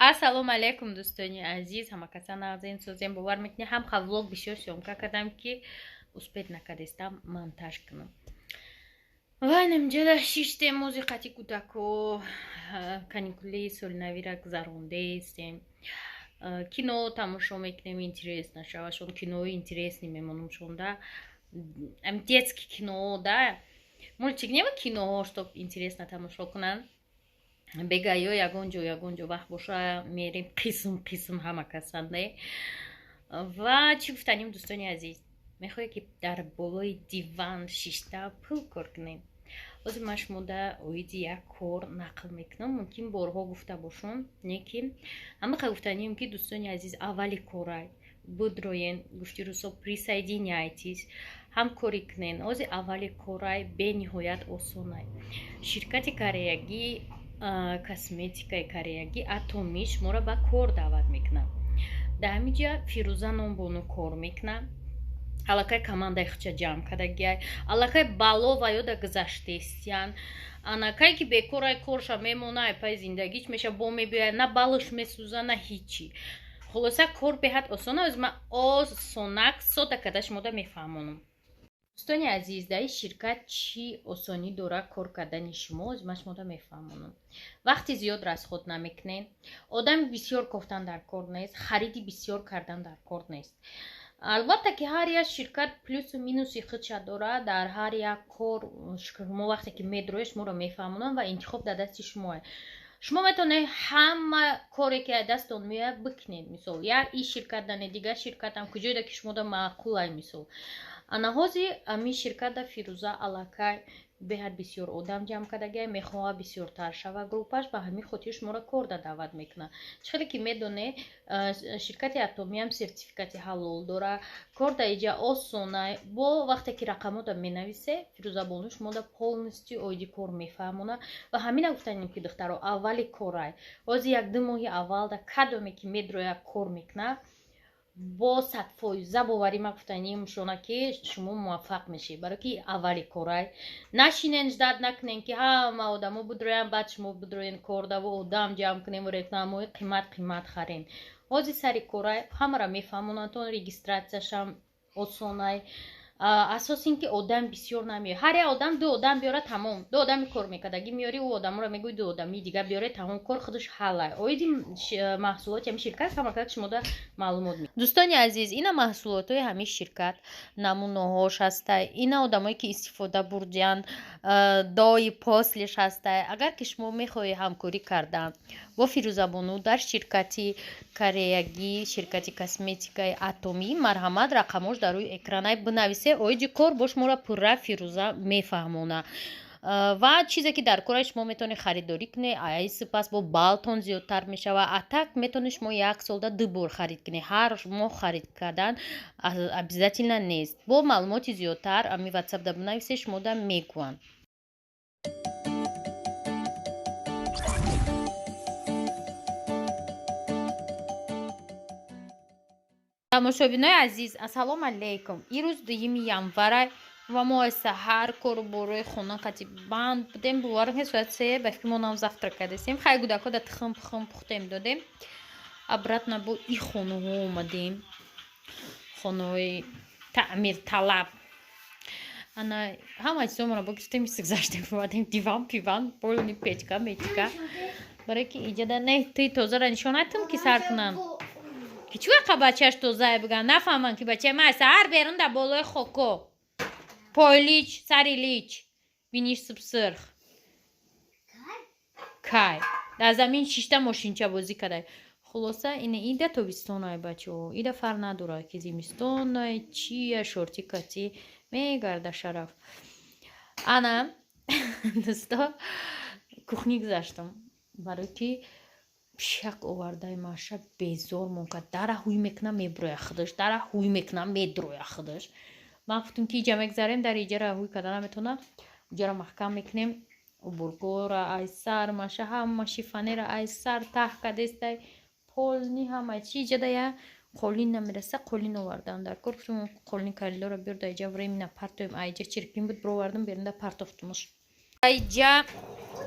Ассалому алайкум, дӯстони азиз, ҳамакаса нағзен, созем. Бовар мекунед, ҳам влог бисёр съёмка кардам, ки успеть накардестам монтаж кунам. Ва инамҷода шиштем, музиқати кӯдако, каникули соли навира гузарондестем, кино тамошо мекунем, интерес нашавашон, кинои интересный мемонумшонда, детский кино да, мультик нема, киноҳо, чтоб интересно тамошо кунанд. Бега ё ягон ҷо вақт боша, мерем қисм қисм ҳама касанде. Ва чӣ гуфтаним, дӯстони азиз, мехоҳед, ки дар болои диван шишта пул кор кунем? Ҳозир ман шумода оиди як кор нақл мекунам. Мумкин, борҳо гуфта бошам, не ки ҳамақа гуфтаним, ки, дӯстони азиз, аввали корай будроен, гуфти рӯсо, присоединяйтесь, ҳамкорӣ кунен. Ҳозир аввали корай, бениҳоят осонай. Ширкати кореягӣ, косметикаи кореягӣ Атоми шуморо ба кор даъват мекунад. Дар ҳамин ҷа Фирӯза ном бону кор мекунад. Аллакай командаи худша ҷамъ кардагиай, аллакай бало ва ёда гузаштестиян. Анакай ки бекорай, корша мемона, ай пай зиндагич меша, бо мебиёяд, на балаш месӯза, на ҳичи. Хулоса, кор беҳад осона. Оз ман осонак, сода карда шумода мефаҳмонам. Дӯстони азиз, дар ин ширкат чӣ осонӣ дорад кор кардани шумо, оз ман шумода мефаҳмонам. Вақти зиёд расход намекунед, одами бисёр кофтан дар кор нест, хариди бисёр кардан дар кор нест. Албатта ки ҳар як ширкат плюсу минуси худша дорад. Дар ҳар як кор шумо вақте ки медроед, шуморо мефаҳмонанд ва интихоб дар дасти шумоа. Шумо метавонед ҳама коре, ки аз дастон меояд, бикунед. Мисол, як ин ширкат дане, дигар ширкатам, куҷоеда ки шумода маъқулай. Мисол, ана ҳозир ҳамин ширката Фирӯза аллакай беҳад бисёр одам ҷамъ кардагиай, мехоҳад бисёртар шава группаш, ба ҳамин хотир шуморо корда даъват мекунад. Чӣ хеле ки медонед, ширкати Атомиам сертификати ҳалол дорад. Кор дар иҷа осона. Бо вақте ки рақамота менависе, Фирӯзабону шумода полностью оиди кор мефаҳмонад. Ва ҳамина гуфтанем, ки, духтаро, аввали корай, ҳозир як-ду моҳи аввалда кадоме ки медрояд, кор мекунад, бо 100%-а боварӣ ма гуфтаним шона, ки шумо муваффақ мешед, барое ки аввали корай. Нашинен, ждать накунен, ки ҳама одамо будроянд, баъд шумо будроен кордаву одам ҷамъ кунем, рекламаҳои қимат қимат харем. Ҳозир сари корай, ҳамаро мефаҳмонанд, регистрацияшам осонай. Асос ин ки одам бисёр намеояд. Ҳар як одам ду одам биёра, тамом. Ду одами кор мекардагӣ меёри, ӯ одаморо мегӯи, ду одами дигар биёре, тамом, кор худаш ҳаллай. Оиди маҳсулоти ҳамин ширкат камакак шумода маълумот. Дӯстони азиз, ина маҳсулотҳои ҳамин ширкат, намунаҳош ҳастай, ина одамое ки истифода бурдиянд, до и послеш ҳастай. Агар ки шумо мехоҳед ҳамкорӣ кардан бо Фирӯзабону дар ширкати кореягӣ, ширкати косметикаи Атомӣ, марҳамат, рақамош дар рӯи экранай, бинависе. Оиди кор бо шуморо пурра Фирӯза мефаҳмонад. Ва чизе ки дар кора, шумо метавонед харидорӣ кунед, ай сипас бо балтон зиёдтар мешавад. А так метавонед шумо як солда ду бор харид кунед, ҳар моҳ харид кардан обязательно нест. Бо маълумоти зиёдтар ами ватсапда бинависе, шумода мегӯянд. Тамошобинои азиз, ассалому алайкум! Ирӯз 2 январай ва мо аз саҳар кору борои хона қати банд будем. Бовар кунед, соати 3 ба фикр мо нам завтрак кардастем. Хай, гудако да тухм пухм пухтем, додем. Обратно бо и хонаҳо омадем, хонаҳои таъмирталаб. Ана ҳама чизомонро бо гирифтем, гузаштем, омадем, диван пиван, полный печка мечка, барое ки иҷада не туи тозара нишонатум, ки сар кунам, ки чӣ вақа бачаш тозае биган, нафаҳмам, ки бачаи ман саҳар берун дар болои хоко пойлич, сари лич, биниш субсирх кай дар замин шишта мошинча бозӣ кардай. Хулоса, ина ида тобистонай, бачаҳо, ида фарқ надорад, ки зимистонай, чия, шорти кати мегарда шараф. Ана, дӯсто, кухни гузаштам, барое ки пишак овардаи маша безор мон кард. Дара ҳуй мекунам, меброя худаш, дара ҳуй мекунам, медроя худаш. Ман гуфтам, ки иҷа мегзарем, дар иҷара ҳуй карда наметавонам, иҷара маҳкам мекунем. Уборкора ай сар маша, ҳама шифанера ай сар таҳ кардестай, полный ҳама чи. Иҷада я қолин намереса, қолин овардан дар кор. Гуфтам, қолини калилоро биёр, да иҷа временно партоем. А иҷа чиркин буд, бировардам, берунда партофтумуш. Иҷа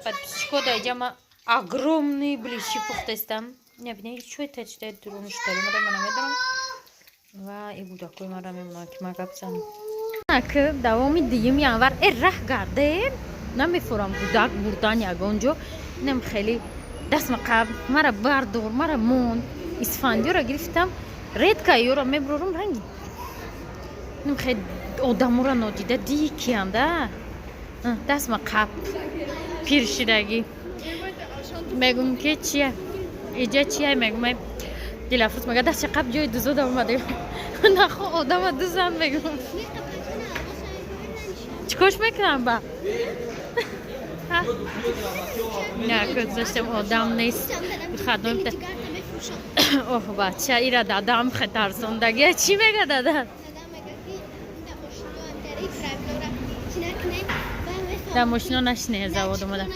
подписчико, да иҷа ма огромный блинчи пухтестам. Набинед, чӯй тачида дуруниш даромада, ман намедонам. Ва и гудакои маро мемонад, ки ма гап занам. Ки давоми 2 январ раҳ гардем, намефурам гудак бурдан ягон ҷо. Инам хеле дастма қаб мара бардор, мара монд. Исфандиёра гирифтам, редко ёра мебурорум, ранги инам хеле одаморо нодида дикиям да, дастма қаб пир шидагӣ. Мегум, ки чия иҷа чия, мегум, Дилафрӯз мега, дастша қаб, ҷои дузода омадем, нахо одама дузан, мегум, чикош мекунам ба гузаштем, одам нест, выходной. Оҳ, бача, ира дадам хетарсондагия. Чӣ мега дада? Дар мошино нашине, завод омада.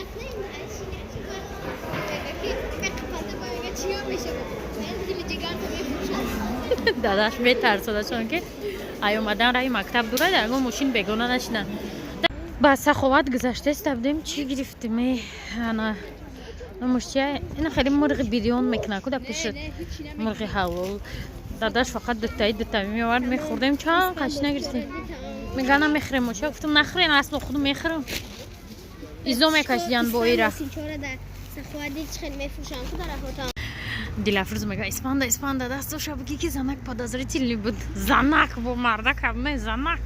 Дадаш метарсода, чунки ай омадан раи мактаб дура, ягон мошин бегона нашинанд. Ба Саховат гузаштаиста будем, чӣ гирифтем? Ана мушчия, ина хеле мурғи бирён мекунад ку, да пиши мурғи ҳалол. Дадаш фақат дутаи дутаи меовард, мехӯрдем. Чанд қаши нагирифтем, мега, намехӯрем. Оча, гуфтам, нахӯрен, асло худу мехӯрам. Изо мекашидиян бо ира. Дилафрӯз мега, Испанда, Испанда, дастоша буги, ки занак подозрительный буд. Занак бо мардак ме, занак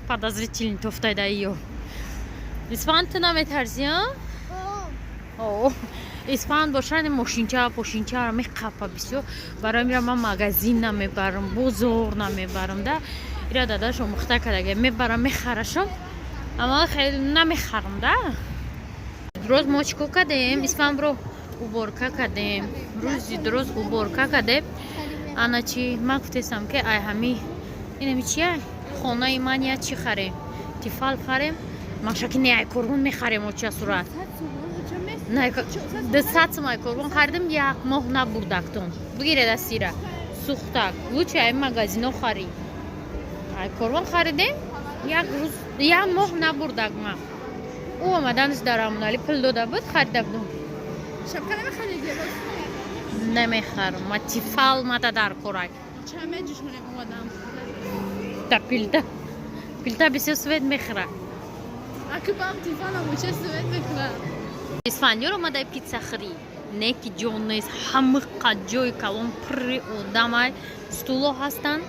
подозрительный тофтайда иё. Испанд, ту наметарси? А Испанд бошад, мошинча пошинчаро меқапа бисёр. Барои мира ман магазин намебарам, бозор намебарам да. Ира дадаш омӯхта кардага, мебарам, мехарашам, аммо хеле намехарам да. Рӯз мо чӣ кор кардем, Испанд? Бро, уборка кардем, рӯзи дуруст уборка кардем. Ана чи ман гуфтестам, ки ай ҳами инами чия, хонаи ман я чӣ харем, Тефал харем, машаки не, ай Корбон мехарем. Оча сурат 200 сум ай Корбон харидем, як моҳ набурдактон. Бигиред асира сухтак, лучше ай магазино харӣ. Ай Корбон харидем, як рӯз, як моҳ набурдак. Ма ӯ омаданаш дар Амонали пул дода буд, харида будум. Шапка намехаридӣ? Намехарам ма, Тефал мада дар корак. Ча меҷушонем омадам. Да пилта, пилта бисёр свет мехӯра. Акибам Тефалам оча свет мехӯра. Исфандиёр омадай пицца хӯрӣ, не ки ҷо нест, ҳамиқа ҷои калон, пурри одамай, стуло ҳастанд,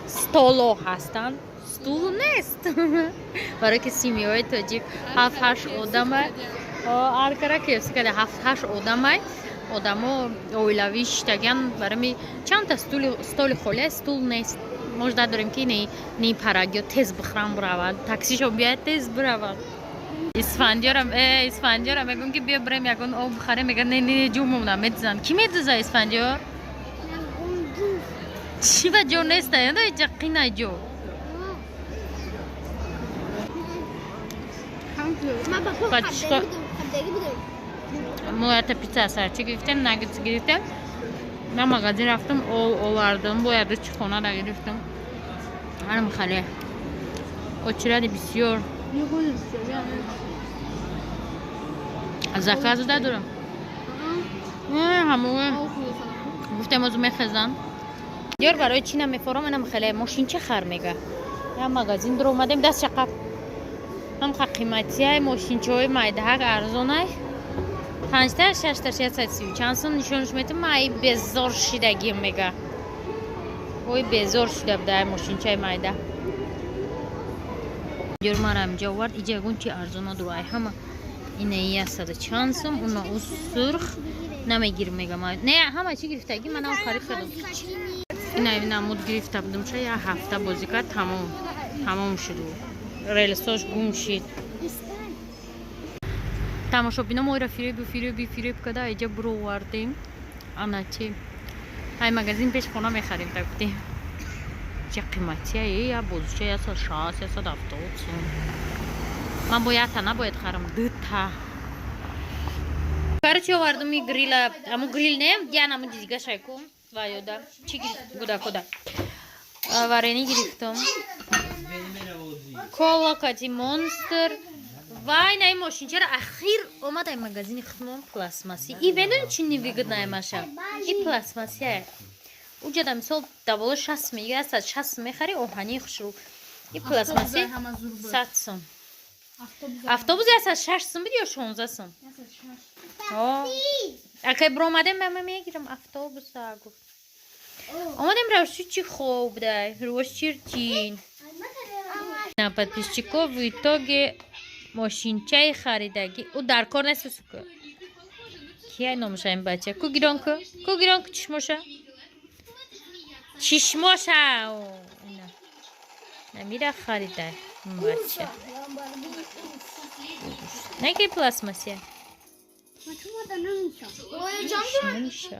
столо ҳастанд, стул нест, барое ки семья ҳои тоҷик ҳафт ҳашт одамай, аркара KFC када, ҳафт ҳашт одамай, одамо оилавӣ шиштагиан. Барои чандта столи холия, стул нест. Можда дорем, ки не парагиё тез бихӯрам, биравад, таксишо бияд, тез биравад. Исфандиёрам, Исфандиёрам мегӯм, ки биё бирем, ягон об бихарем, мега, не, не, ҷо мемонам, медизанд. Кӣ медиза, Исфандиёр? Чӣ ба ҷо неста, иҷа қина ҷо. Бачка. Мо ята пицца сарчи гирифтем, наггетс гирифтем. На магазин рафтам, ол овардам, бояд чи хонада гирифтам. Ҳарам хале. Очереди бисёр. Заказ дадорам. Ҳамои гуфтем, озу мехезан. Ёр, барои чӣ намефорам, инам хеле мошинча хар мега. Я магазин дур омадем, даст чақаб. Ҳамқа қиматияй, мошинчаҳои майдаҳак арзонай. Панҷта, шашта, 630 чанд сум нишонаш метам, ай безор шидагим, мега. Ой, безор шуда буда ай мошинчаи майда. Ёр, мара инҷа овард, иҷа ягон чи арзона дур, ай ҳама инаи яксаду чанд сум, уна у сурх намегирм, мега. Не, ҳама чӣ гирифтагӣ, манам харид кардам. Ина намуд гирифта будам, ша як ҳафта бозӣ кард, тамом, тамом шуд, релсош гум шид. Тамошобино, моира фиребу фиреби фиреб када, иҷа буровардем. Ана чи ай магазин пеш хона мехарем, та гуфтем, ча қиматия е, я бозича 160, 170 сум. Ман бо якта набояд харам, дута. Короче, овардум и грила, аму грил не, я наму дига шайку ва ёда чӣ гудакода варени гирифтам, кола кати Монстер. Вай, на ин мошинчара ахир омадай магазини худмон, пластмасси. И ведони, чи невыгодная маша? И пластмассия. Уҷада, мисол, даволо 60 мега, 160 мехари, оҳании хушрӯ. И пластмасси 100 сум. Автобус 106 сум буд ё 16 сум? Акай биромадем, мама мегирам автобуса, гуфт. Омадем, равши, чи хоб дай, рӯш чиркин. На подписчиков в итоге мошинчаи харидагӣ ӯ дар кор нест. Сука, кияй номуша ин бача? Ку гирон, ку, ку гирон, ку чишмоша, чишмоша намира харидай бача. Не ки пластмассия намеша.